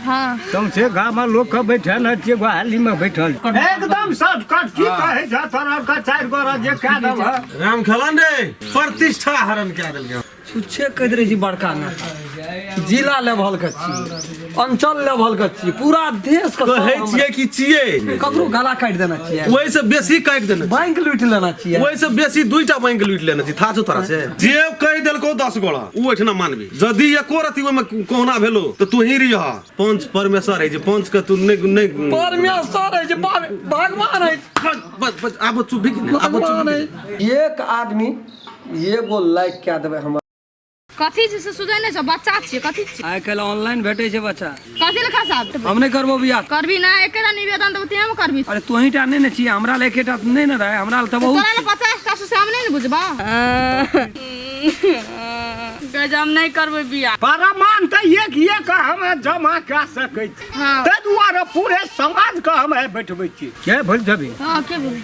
हाँ। सौंसे गाँव में लोग के बैठल है छियै गोहाली में बैठल एकदम शॉर्टकट की कहै छ तोरा के चारि गोरा जे कए देबह राम खेलन रे प्रतिष्ठा हरण कए देलकै छुच्छे कहैत रहै छी बड़का नेता जिला लेवल के छी अंचल लेवल के छी पूरा देश के कहै छियै कि छियै ककरो गला काटि देना छियै ओहिसँ बेसी काटि देने बैंक लूटि लेना छियै ओहिसँ बेसी दुईटा बैंक लूटि लेने छी था छौ तोरा से जे कहि देलकौ 10 गोड़ा ओ ओहिठिना मानबी यदि एको रति ओहिमे कोहुना भेलो तऽ तू ही रह पंच परमेश्वर है जे पंच के तू नहि नहि परमेश्वर है जे भगवान है बस बस आब चुप भी कि नहि आब चुप भगवान है एक आदमी एगो लाइक कए देबै हमर कथी छै से सुझै नहि छौ बच्चा छियै कथी छियै आइ काल्हि ऑनलाइन भेटै छै बच्चा कथी लिखा साहब हम नहि करबो बियाह करबी ना एकेटा निवेदन देबो तेहन करबी अरे तोही टा नहि ने छियै हमरा लए एकेटा नहि ने रहै हमरा लए तऽ बहुत तोरा लए 50 टा से हम नहि ने बुझबा गज हम नहि करबै बियाह प्रमाण तऽ एक एक हम जमा कए सकै छी हाँ। ताहि दुआरे पूरे समाजके हम बैठबै छी के भूल जेबी हाँ के बोल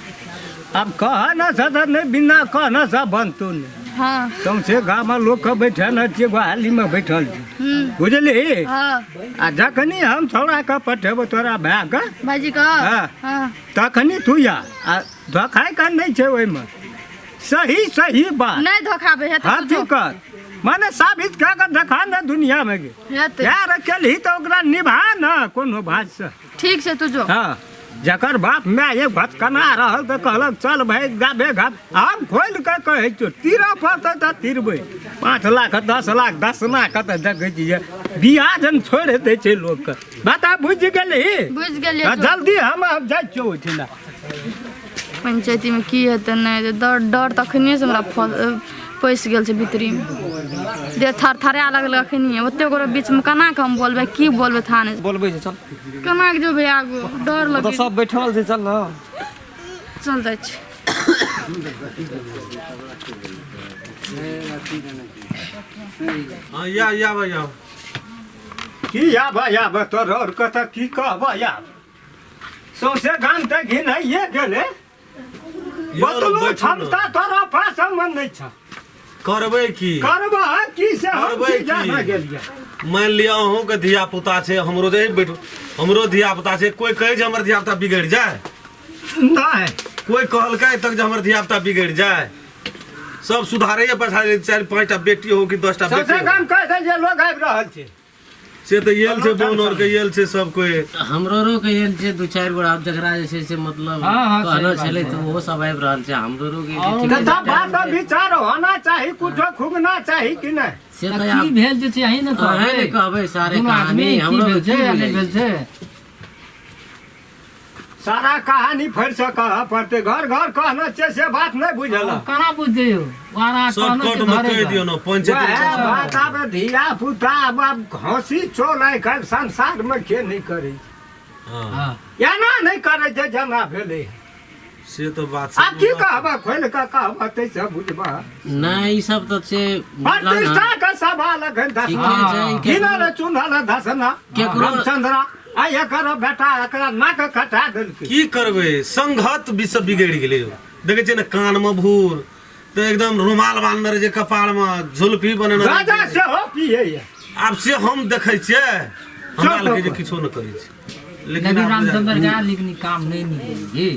आब कह न से तऽ नहि बिना कहने से बनतो नहि हाँ सौंसे गाममे लोकके बैठल है छियै गोहालीमे बैठल छी बुझली हाँ आ जखनी हम छौड़ाके पठेबो तोरा भायके भाईजी का हाँ। हाँ तखनी तू या आ धोखाइके नहि छै ओहिमे सही सही बात नहीं धोखा बे हेतै हाँ कुछो। कर माने साबित कए कऽ देखा ने दुनियामे गे हेतै प्यार केलही तऽ ओकरा निभा ने कोनो भाषसँ ठीक छै तू जो हाँ जकर बाप माय एक भटकना रहल तऽ कहलक चल भाय गाबे गाब हम खोलि कऽ कहै छियौ तीरऽ पड़तै तऽ तीरबै 5 लाख 10 लाख दसना के तऽ देखै छियै बियाह जन छोड़ि दै छै लोकके बता बुझि गेलही बुझि गेलियै हँ, जल्दी हम आब जाइ छियौ ओहिठिना पंचायतीमे की हेतै नहि हेतै डर डर तऽ अखनिएसँ हमरा पैसि गेल छै भीतरीमे देह थर थरा लगल अखनिए ओते गोरे बीचमे केना कऽ हम बोलबै की बोलबै था नहि बोलबै छै चल केना कऽ जेबै आगू डर ओतऽ लगै सब बैठल छै चल ने चल जाइ छी हाँ या या भैया की आब आब तोर आओर कतऽ की कहबह आब सौंसे गाम तऽ घिनाइए गेलै बतलू क्षमता तोरा पास हमर नहि छ करबै की करबह की से हम करबै की की? जाना गेलियै मानि लिअ अहूँके धिया पुता छै हमरो जे बैठू हमरो धिया पुता छै कोइ कहै जे हमर धिया पुता बिगड़ि जाय नहि कोइ कहलकै तक जे हमर धिया पुता बिगड़ि जाय सब सुधारैए पछाड़ि चारि पाँचटा बेटी हो कि 10टा सौंसे बेटी हो गाम कहि दै जे लोग आबि रहल छै से तऽ येल छै बोन और के येल छै सब कोई हमरो रो के आयल छै दू चारि गोरा आब जकरा जे छै से मतलब हाँ, हाँ, सही कहलो बात छलै छै। तऽ ओहो सब आबि रहल छै हमरो रो के जे ठीक तथा बात विचार होना चाही कुछो खुगना चाही कि नहि से तऽ तऽ की आब भेल जे छै अहीं ने अहें कहबै ने कहबै सारे दुनू कहानी आदमी की हमरो भेल के छै की आ नहि बुझाइ भेल छै सारा कहानी फेर से कहऽ पड़तै घर घर कहना छै से बात नहि बुझल केना बुझतै यौ आना कहना शॉर्टकट छै में घरे कहि दियौ ने पंचायत वएह बात आब धिया पुता आब आब हँसी चोल आइ काल्हि संसारमे के नहि करै छै हँ हँ एना नहि करै छै जेना भेलै से तऽ बात आब की कहबह खोलि कऽ कहबह ताहिसँ बुझबह नहि ई सब तऽ छै बुझलहुँ ने। प्रतिष्ठा के सवाल एखन ठीके धसना छै ई गिनल चुनल धसना रामचंद्रा आ एकर बेटा एकरा नाक कटा देलकै की करबै संघत भी सब बिगड़ि गेलै यौ देखै छियै ने कानमे भूर तऽ एकदम रुमाल बान्हने रहै छै कपारमे झुलफी बनेने रहै गाजा छै। सेहो पियैया आब से हम देखै छियै हमरा लगै जे किछो नहि करै छै लेकिन लेकिन आब रामचंद्र के लेकिन ई काम नहि नीक जी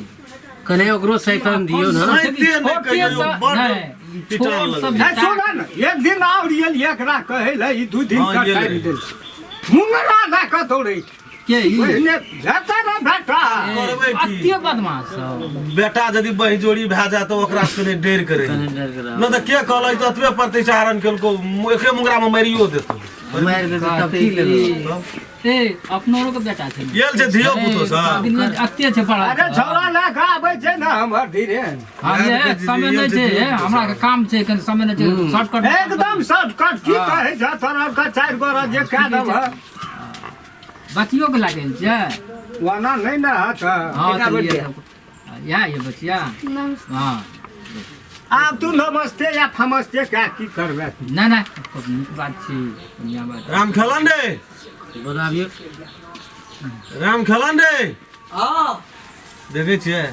कने ओकरो सैतन दियौ ने साइते नहि छोटे कहियौ, सँ- बड्ड नहि, पिटान छोट लगै सँ छै। हे सुन ने एक दिन आओर एल एकरा कहै लए ई 2 दिन हँ, का गेल टाइम रही। देल मुंगरा लए कऽ दौड़ै छै। के ई पहिने भेटै ने बेटा करबै की? अते बदमाश सब बेटा यदि बहिजोड़ी भए जाय तऽ ओकरा से कने डरि के रही कने डर के नहि तऽ के कहलक तऽ एतबे प्रतिचारण केलको एके मुंगरा मे मारियो देतौ मारि देतै तब की लेबै ए अपनो के बेटा छै गेल छै धियो पुतो सब लेकिन अते छै पढ़ल अरे छौड़ा लए कऽ आबै छै ने हमर धीरेन हाँ, ये समय नहि छै ये, हमरा के काम छै कनि समय नहि छै शॉर्टकट एकदम शॉर्टकट की कहै छ तोरा के चारि गोरा जे कए देबह बचियो के लागल छै ओना नहि ने हत हाँ तऽ ये या ये बचिया नमस्ते हाँ आब तू नमस्ते या फमस्ते क्या की करबे नहि नहि नीक बात छी बढ़िआँ बात राम खेलन रे बोलाबियौ राम खेलन रे हाँ देखै छियै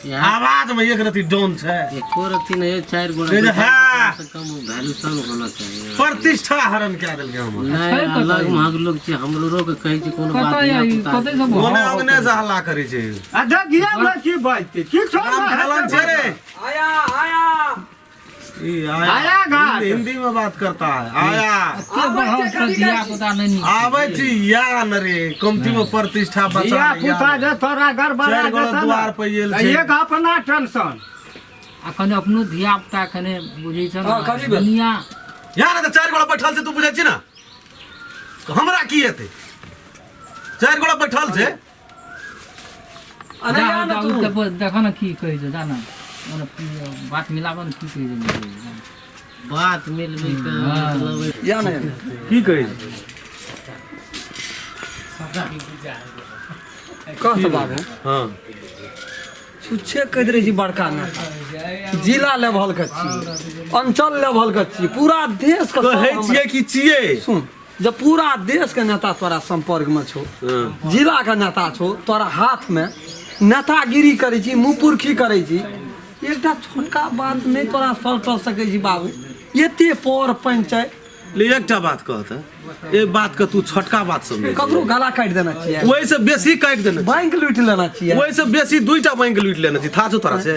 यहाँ आवाज मे एक रति डाउन छै एको रत्ती नहि चारि गोरा से जे है से कम वैल्यूशन होना चाहिए। प्रतिष्ठा हरण कए देलकै हमर। नहि, अलग महक लोक छै, हमरो के कहै छै कोनो बात कतऽ धिया ई पुता कतऽ सब ओने अंगने से हल्ला करै छै। आ देखिए ने की बाजतै किछो राम नहि खेलन हेतै। छै रे। आया आया ई आया आया घाट। हिंदी में बात करता है आया। एते बढ़ल छै धिया पुता नहि नीक। आबै छी या न रे कमती में प्रतिष्ठा बचा धिया पुता जे तोरा गड़बड़ा चारि गोड़ा जेतौ दुआर ने, पर गेल छै। एक अपना टेंशन। आ कने अपनो धिया पुता कने बुझै छै हाँ, ने करीब है। दुनिया। या ने तऽ चारि गोड़ा बैठल छै, तू बुझै छी ना हमरा की हेतै? चारि गोड़ा बैठल छै। अरे जा या जा ने तू देखो ने की कहै छै, जा ने ओने बात मिलाबऽ ने की कहै छै। बात मिलबै के मतलब या ने की कहै छै? कह तऽ बाबू। हाँ। छुच्छे कहि रहै छी बड़का नेता, जिला लेवल के छी, अंचल लेवल के छी, पूरा देश के सब कहै हमरा- छियै कि छियै? सुन, जब पूरा देश के नेता तोरा संपर्क में छौ, हाँ। जिला के नेता छौ, तोरा हाथ में नेतागिरी करै छी, मुँहपुरखी करै छी, एकटा छोटका बात नहि तोरा सलटऽ सकै छी बाबू, एते पर पंचायत। ले एकटा बात कह तऽ, एक बात के तू छोटका बात समझै छी। ककरो गला काटि देना छियै? ओहिसँ बेसी काटि देने छी। बैंक लूटि लेना छियै? ओहिसँ बेसी दुईटा बैंक लूटि लेने छी, था छौ तोरा से?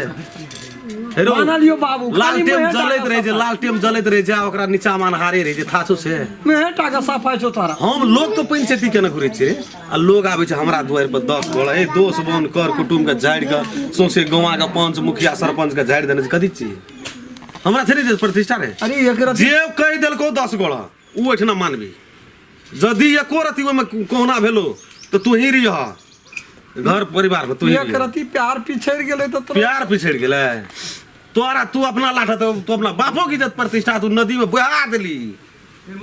हेरो मानलियौ बाबू, खाली लालटेम मुँहे टा जलैत के रहै छै, सफाइ। लालटेम जलैत रहै छै आ ओकरा नीचा मे अन्हारे रहै छै, था छौ से? मुँहे टा के सफाइ छौ तोरा। हम लोग के पंचायती केना घुरै छियै रे? आ लोग आबै छै हमरा दुआरि पर 10 गोड़ा, ए दोस बन कर कुटुम्ब के झाड़ि के सौंसे गौआ के पंच मुखिया सरपंच के झाड़ि देने छै, कथी छी हमरा छै जे प्रतिष्ठा रे? अरे एक रति जे कहि देलकौ 10 गोड़ा ओ ओहिठिना मानबी, यदि एको रति ओहिमे कहुना भेलो तऽ तू ही रहिह घर परिवार में, तू ही एक रहिह। रति प्यार पिछड़ि गेलै तऽ तोरा प्यार पिछड़ि गेलै तोरा, तू अपना लाठा तऽ तू अपना बापो की इज्जत प्रतिष्ठा तू नदी में बहा देली,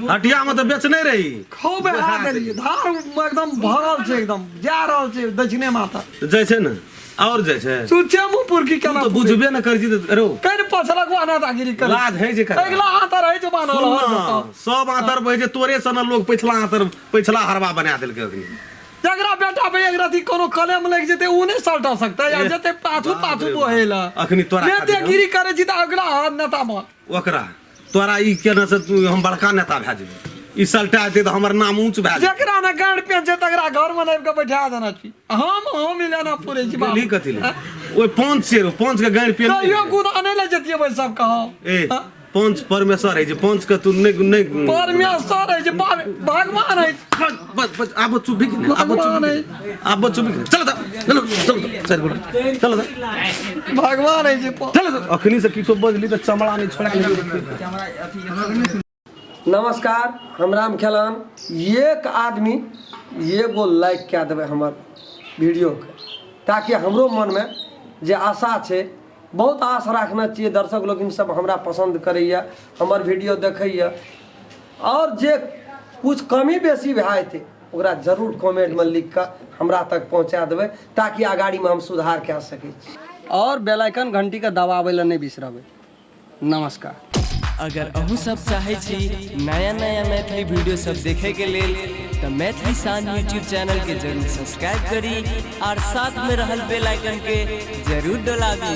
हटिया में तऽ बेचने रही, खूब बहा देलियै, धार एकदम भरल छै, एकदम जा रहल छै दक्षिणे माता जाइ छै ने और जाइ छै। सुचे मुँह पुरकी तू केना तऽ बुझबे ने करै छी तऽ अरे कनि पछलक नेतागिरी करै लाज है जे करा। अगिला आतर है जो बान्हल सुन हर ना, जतऽ। सब आतर बहै छै तोरे सन लोग पछिला आतर पछिला हरबा बना देलकै अखनी। जकरा बेटा पे एक रति कोनो कलम लागि जेतै उ नहि सलटा सकतै या ए, जेतै पाछू बाप पाछू रे बोहे ला। अखनी तोरा खातिर हम- नेतागिरी करै छी तऽ अगिला हाथ नेता बन। ओकरा तोरा ई केना से तू हम बड़का नेता भए जेबै, ई सलटा हेतै तऽ हमर नाम ऊँच भए जेतै। जकरा ने गाँड पेन छै तकरा घर मे आबि कऽ बैठा देना छी, हम लेना पुरै छी बाबू। गेली कथी ले ओहि पंच छै रे, पंच के गाँड पेन कहियो गुदा नहि ले जतियै भाई सब कहो। ए पंच परमेश्वर है जे पंच के तू नहि नहि परमेश्वर है जे भगवान है। बस बस बस आब चुप भी कि आब चुप भी आब चुप भी, चलो तऽ चलो चलो चारि गोटा चलो तऽ भगवान है जे चलो तऽ अखनी से किछो बजली तऽ चमड़ा नहि छोड़ा लेबी। नमस्कार, हम राम खेलान। एक आदमी एगो लाइक कए देबै हमर वीडियोके, ताकि हमरो मनमे जे आशा छै, बहुत आश राखने छियै, दर्शक लोकिन सब हमरा पसन्द करैए, हमर वीडियो देखैए, आओर जे कुछ कमी बेसी भए जेतै ओकरा जरूर कमेंटमे लिख कऽ हमरा तक पहुँचा देबै, ताकि अगाड़ीमे हम सुधार कए सकै छी। आओर बेल आइकन घंटीके दबाबै लए नहि बिसरबै। नमस्कार। अगर अहूँ सब चाहै छी नया नया मैथिली वीडियो सब देखे के लेल तऽ मैथिली शान यूट्यूब चैनल के जरूर सब्सक्राइब करी और साथ में रहल बेल आइकन के जरूर दबाबी।